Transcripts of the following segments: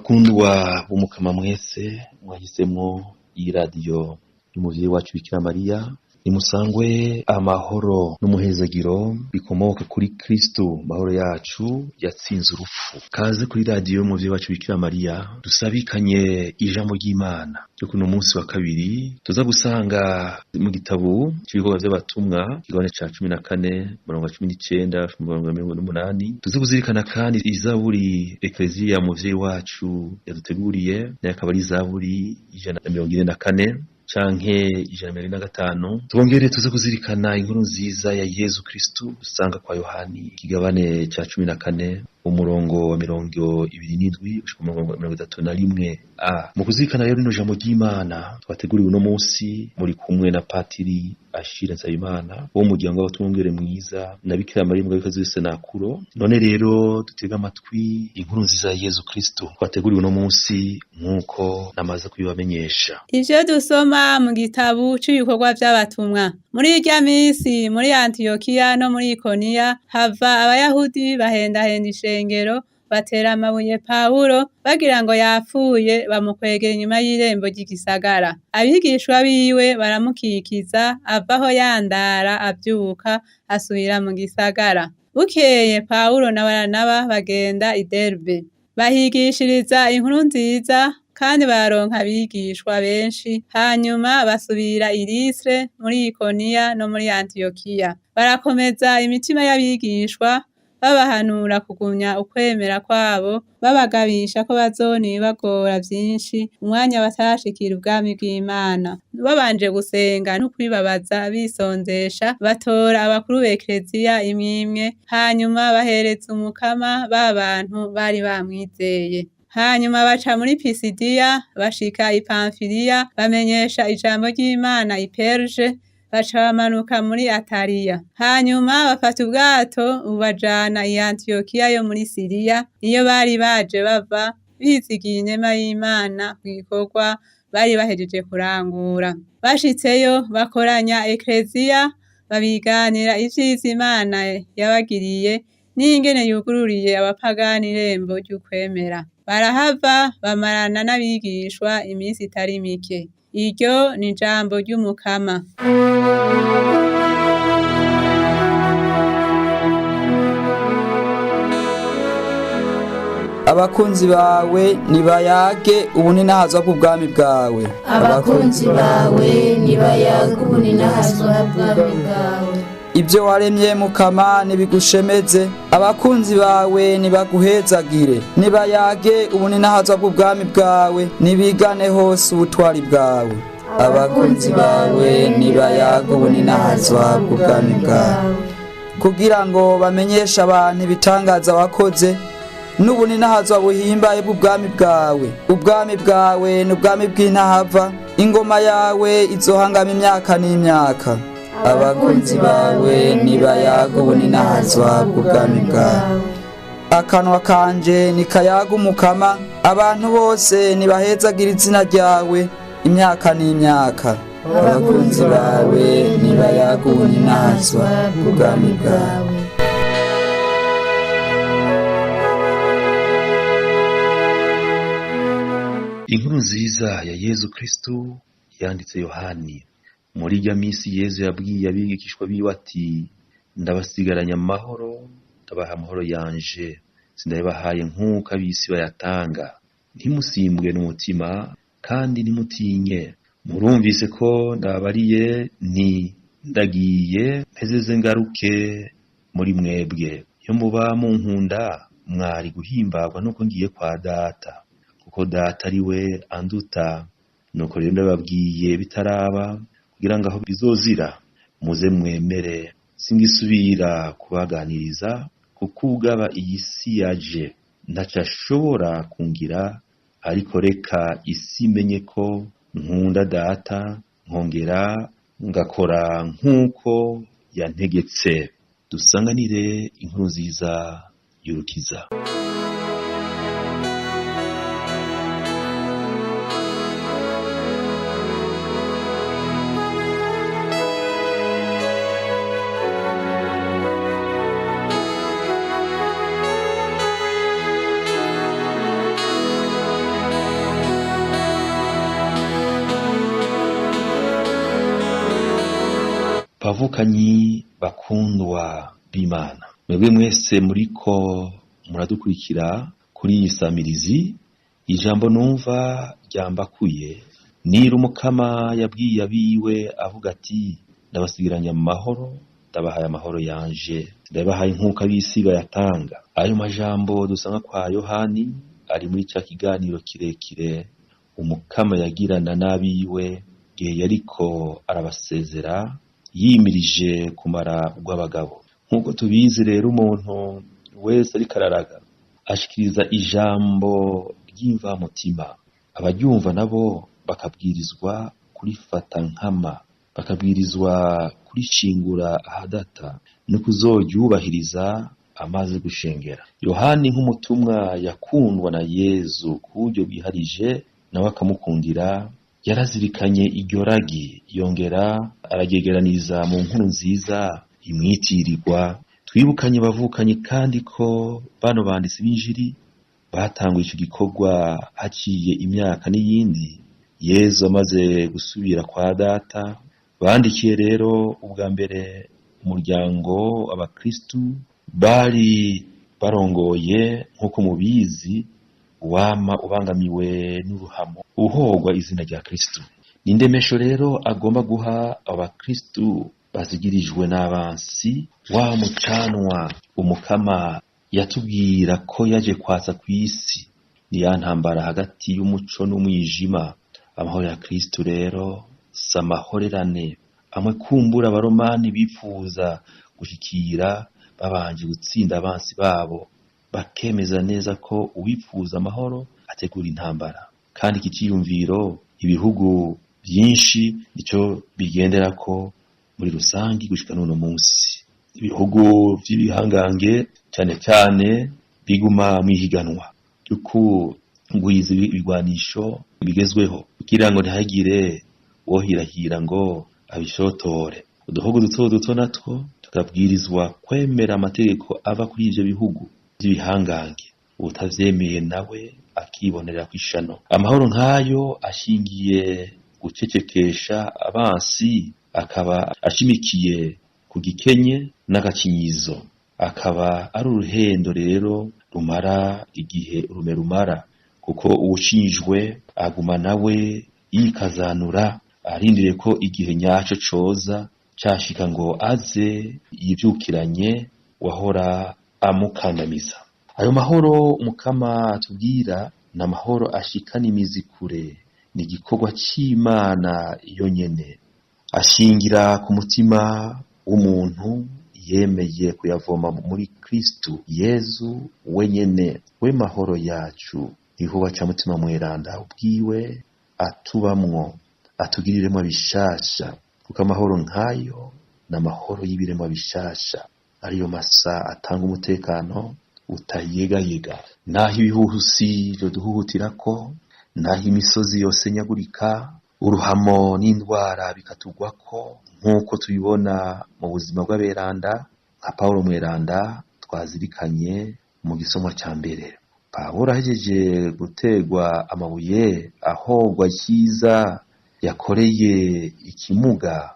Bakundwa b'Umukama mwese mwahisemwo iyi radiyo y'umuvyeyi wacu Bikira Mariya, nimusangwe amahoro n'umuhezagiro bikomoka kuri Kristo, mahoro yacu yatsinze urupfu. Kaze kuri radiyo y'umuvyeyi wacu Bikira Mariya, dusabikanye ijambo ry'Imana ryo kuno munsi wa kabiri, tuza gusanga mu gitabo c'ibikorwa vy'abatumwa, ikigabane ca 14, umurongo wa 19, umurongo wa 28. Tuze kuzirikana kandi izaburi Ekleziya muvyeyi wacu yaduteguriye, nayo akaba ari izaburi 144 canke 145. Twongere tuze kuzirikana inkuru nziza ya Yezu Kristu usanga kwa Yohani, ikigabane ca 14, umurongo wa 27 gushika umurongo wa 31 a. Mu kuzirikana rero rino jambo ry'Imana twateguriwe uno munsi, muri kumwe na Patiri Ashira Nsabimana wo mu muryango w'abatumwungere mwiza na Bikira Mariya Umugabekazi w'isenakuro. None rero dutege amatwi inkuru nziza ya Yezu Kristu twateguriwe uno munsi nk'uko namaze kubibamenyesha. Ivyo dusoma mu gitabu c'ibikorwa vy'abatumwa. Muri irya misi muri Antiyokiya no muri Ikoniya hava abayahudi bahendahenda ishengero, batera amabuye Pawulo bagira ngo yapfuye, bamukwegera inyuma y'irembo ry'igisagara. Abigishwa biwe baramukikiza, avaho yandara avyuka asubira mu gisagara. Bukeye Pawulo na Baranaba bagenda i Derbe, bahigishiriza inkuru nziza kandi bararonka abigishwa benshi. Hanyuma basubira i Listre, muri Ikoniya no muri Antiyokiya, barakomeza imitima y'abigishwa, babahanura kugumya ukwemera kwabo, babagabisha ko bazonibagora vyinshi umwanya batarashikira ubwami bw'Imana. Babanje gusenga no kwibabaza bisonzesha, batora abakuru b'Ekleziya imwe imwe, hanyuma bahereza Umukama ba bantu bari bamwizeye. Hanyuma baca muri Pisidiya bashika i Pamfiliya, bamenyesha ijambo ry'Imana i Perge, baca bamanuka muri Ataliya. Hanyuma bafata ubwato bubajana i Antiyokiya yo muri Siriya, iyo bari baje bava, bizigiye inema y'Imana ku gikorwa bari bahejeje kurangura. Bashitseyo bakoranya Ekleziya, babiganira ivyiza Imana yabagiriye n'ingene yugururiye abapagani irembo ry'ukwemera. Barahava bamarana n'abigishwa iminsi itari mike. Iryo ni ijambo ry'Umukama. Abakunzi bawe nibayage ubuninahazwa bw'ubwami bwawe. Abakunzi bawe nibayaga ubuninahazwa bw'ubwami bwawe. Ibyo waremye, Mukama, nibigushemeze. Abakunzi bawe nibaguhezagire, nibayage ubuninahazwa bw'ubwami bwawe, nibigane hose ubutwari bwawe. Abakunzi bawe nibayaga ubuninahazwa bw'ubwami bwawe, kugira ngo bamenyeshe abantu ibitangaza wakoze n'ubuninahazwa buhimbaye bw'ubwami bwawe. Ubwami bwawe ni ubwami bw'intahava, ingoma yawe izohangama imyaka n'imyaka. Abakunzi bawe nibayaga ubuninahazwa bw'ubwami bwawe. Akanwa kanje nikayaga Umukama, abantu bose nibahezagira izina ryawe imyaka n'imyaka. Abakunzi bawe nibayaga ubuninahazwa bw'ubwami bwawe. Inkuru nziza ya Yezu Kristu yanditse Yohani. Muri irya misi Yezu yabwiye abigishwa biwe ati: ndabasigaranye amahoro, ndabaha amahoro yanje, sindayabahaye nk'uko ab'isi bayatanga. Ntimusimbwe n'umutima kandi ntimutinye. Murumvise ko ndababariye nti: ndagiye mpezeze ngaruke muri mwebwe. Iyo muba munkunda mwari guhimbagwa nuko ngiye kwa Data, kuko Data ari we anduta. Nuko rero ndababwiye bitaraba, kugira ngo aho bizozira muze mwemere. Singisubira kubaganiriza, kuko ugaba iyi si yaje, ntaco ashobora kungira, ariko reka isi imenye ko nkunda Data, nkongera ngakora nk'uko yantegetse. Dusanganire inkuru nziza y'urukiza. Bavukanyi bakundwa b'Imana, mwebwe mwese muriko muradukurikira kuri iyi samirizi, ijambo numva ryambakuye nira Umukama yabwiye abiwe avuga ati: ndabasigiranye amahoro, ndabahaye amahoro yanje, ndabahaye nk'uko ab'isi bayatanga. Ayo majambo dusanga kwa Yohani ari muri ca kiganiro kirekire Umukama yagirana n'abiwe igihe yariko arabasezera yimirije kumara urw'abagabo. Nk'uko tubizi rero, umuntu wese ariko araraga ashikiriza ijambo ry'imvamutima, abaryumva nabo bakabwirizwa kurifata nkama, bakabwirizwa kurishingura ahadata no kuzoryubahiriza amaze gushengera. Yohani nk'umutumwa yakundwa na Yezu ku buryo bwiharije, nawe akamukundira, yarazirikanye iryo ragi, yongera araryegeraniriza mu nkuru nziza imwitirirwa. Twibukanye bavukanye kandi ko bano banditsi b'injiri batanguye ico gikorwa haciye imyaka n'iyindi Yezu amaze gusubira kwa Data. Bandikiye rero ubwa mbere umuryango abakristu bari barongoye, nk'uko mubizi, wama ubangamiwe n'uruhamo uhogwa izina rya Kristu. Ni indemesho rero agomba guha abakristu bazigirijwe n'abansi wa mucanwa Umukama yatubwira ko yaje kwatsa kw'isi, ni ya ntambara hagati y'umuco n'umwijima. Amahoro ya Kristu rero si amahorerane amwe kumbura abaromani bipfuza gushikira babanje gutsinda abansi babo, bakemeza neza ko uwipfuza amahoro ategura intambara. Kandi iki ciyumviro ibihugu vyinshi nico bigenderako muri rusangi gushika n'uno munsi. Ibihugu vy'ibihangange cane cane biguma mw'ihiganwa ryo kugwiza ibigwanisho bigezweho kugira ngo ntihagire uwohirahira ngo abishotore. Uduhugu duto duto natwo tukabwirizwa kwemera amategeko ava kuri ivyo bihugu vy'ibihangange, uwutavyemeye nawe akibonera kw'ishano. Amahoro nk'ayo ashingiye gucecekesha abansi, akaba ashimikiye ku gikenye n'agakinyizo, akaba ari uruhendo rero rumara igihe urume rumara, kuko uwucinjwe aguma nawe yikazanura arindiriye ko igihe nyaco coza cashika ngo aze yivyukiranye wahora amukandamiza. Ayo mahoro Umukama atubwira ni amahoro ashikana imizi kure, ni igikorwa c'Imana yonyene, ashingira ku mutima w'umuntu yemeye kuyavoma muri Kristu Yezu wenyene, we mahoro yacu. Igikorwa ca Mutima Mweranda ubwiwe atubamwo, atugiriremwo bishasha, kuko amahoro nk'ayo ni amahoro y'ibiremwa bishasha, ariyo masa atanga umutekano utayegayega. Naho ibihuhusi vyoduhuhutirako, naho imisozi yosenyagurika, uruhamo n'indwara bikatugwako, nk'uko tubibona mu buzima bw'aberanda nka Pawulo Mweranda twazirikanye mu gisomwa ca mbere. Pawulo ahejeje gutegwa amabuye ahogwa icyiza yakoreye ikimuga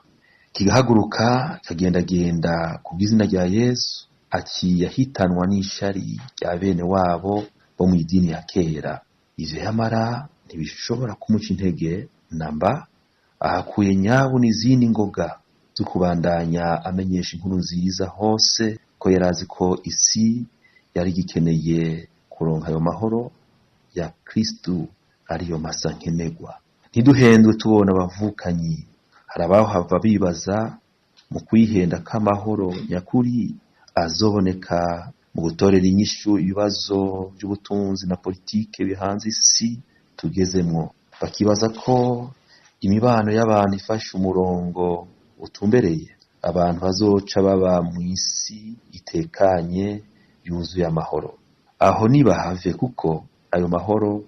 kigahaguruka kikagendagenda kubw'izina rya Yesu, aciye ahitanwa n'ishari rya bene wabo bo mw'idini ya kera. Ivyo yamara ntibishobora kumuca intege namba, ahakuye nyabu n'izindi ngoga zo kubandanya amenyesha inkuru nziza hose, ko yarazi ko isi yari igikeneye kuronka ayo mahoro ya Kristu ariyo masa nkenerwa. Ntiduhendwe tubona abavukanyi, hari abahava bibaza mu kwihenda k'amahoro nyakuri azoboneka mu gutorera inyishu ibibazo by'ubutunzi na politike bihanze isi tugezemwo, bakibaza ko imibano y'abantu ifashe umurongo utumbereye, abantu bazoca baba mw'isi itekanye yuzuye amahoro. Aho nibahave, kuko ayo mahoro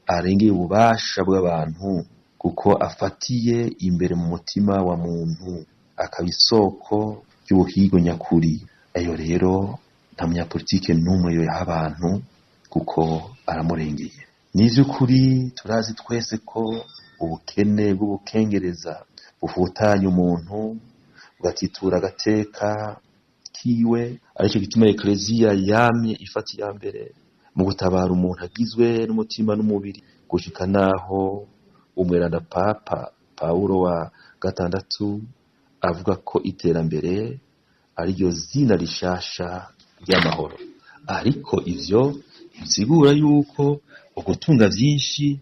arengeye ububasha bw'abantu, kuko afatiye imbere mu mutima wa muntu, akaba isoko ry'ubuhigo nyakuri. Ayo rero nta munyapolitike n'umwe yoyaha abantu, kuko aramurengeye. Ni ivy'ukuri turazi twese ko ubukene bw'ubukengereza buhutanya umuntu, ugatitura agateka kiwe. Aricyo gituma Ekleziya yamye ifata iya mbere mu gutabara umuntu agizwe n'umutima n'umubiri, gushika naho umweranda Papa Pawulo wa gatandatu avuga ko iterambere ariryo zina rishasha ry'amahoro. Ariko ivyo ntibisigura yuko ugutunga vyinshi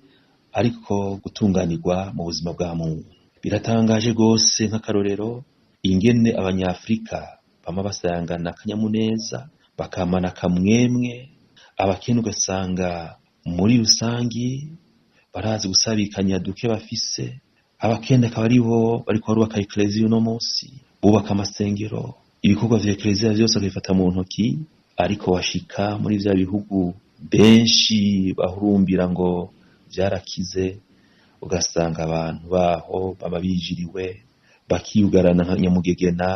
ariko gutunganirwa mu buzima bwa muntu. Biratangaje rwose nk'akarorero ingene abanyafrika bama basayangana akanyamuneza, bakamana akamwemwe, abakene ugasanga muri rusangi barazi gusabikanya duke bafise, abakene akaba aribo bariko barubaka ekleziya uno munsi, bubaka amasengero, ibikorwa vya ekleziya vyose bakabifata mu ntoki. Ariko washika muri vya bihugu benshi bahurumbira ngo vyarakize, ugasanga abantu baho baba bijiriwe, bakiyugarana nka nyamugegena.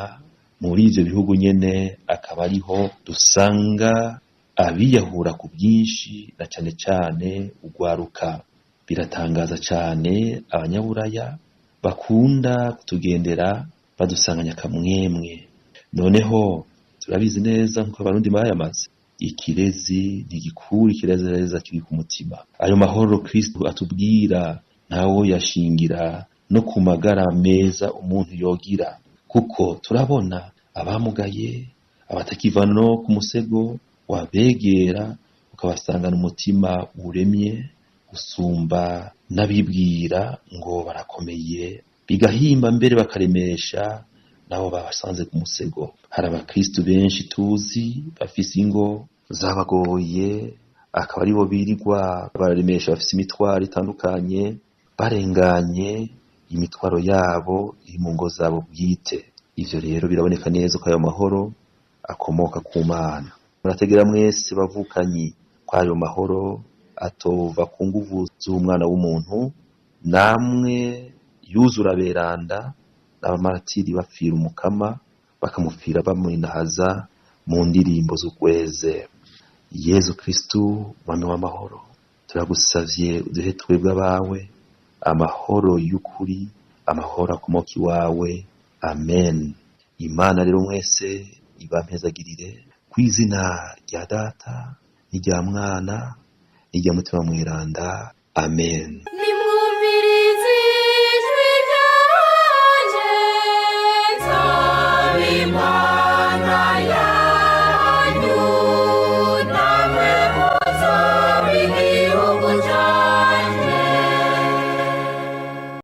Muri ivyo bihugu nyene akaba ariho dusanga abiyahura ku bwinshi, na cane cane ugwaruka. Biratangaza cane abanyaburaya bakunda kutugendera badusanganya akamwemwe. Noneho turabizi neza nkuko abarundi bayamaze, ikirezi ntigikura ikirezereza kiri ku mutima. Ayo mahoro Kristo atubwira ntawo yashingira no ku magara meza umuntu yogira, kuko turabona abamugaye, abatakiva no ku musego, wabegera ukabasangana umutima uremye gusumba n'abibwira ngo barakomeye, bigahimba mbere bakaremesha nabo babasanze ku musego. Hari abakristu benshi tuzi bafise ingo zabagoye, akaba aribo birirwa bararemesha, bafise imitwaro itandukanye, barenganye imitwaro yabo iri mu ngo zabo bwite. Ivyo rero biraboneka neza ko ayo mahoro akomoka ku Mana. Murategera mwese bavukanyi ko ayo mahoro atova ku nguvu z'umwana w'umuntu, namwe yuzura beranda n'abamaratiri bapfira umukama, bakamupfira bamunahaza mu ndirimbo z'ugweze. Yezu Kristu mwami w'amahoro, turagusavye uduhe twebwe abawe amahoro y'ukuri, amahoro akomoka iwawe. Amen. Imana rero mwese ibampezagirire kw'izina rya Data n'irya Mwana n'irya Mutima Mweranda. Amen.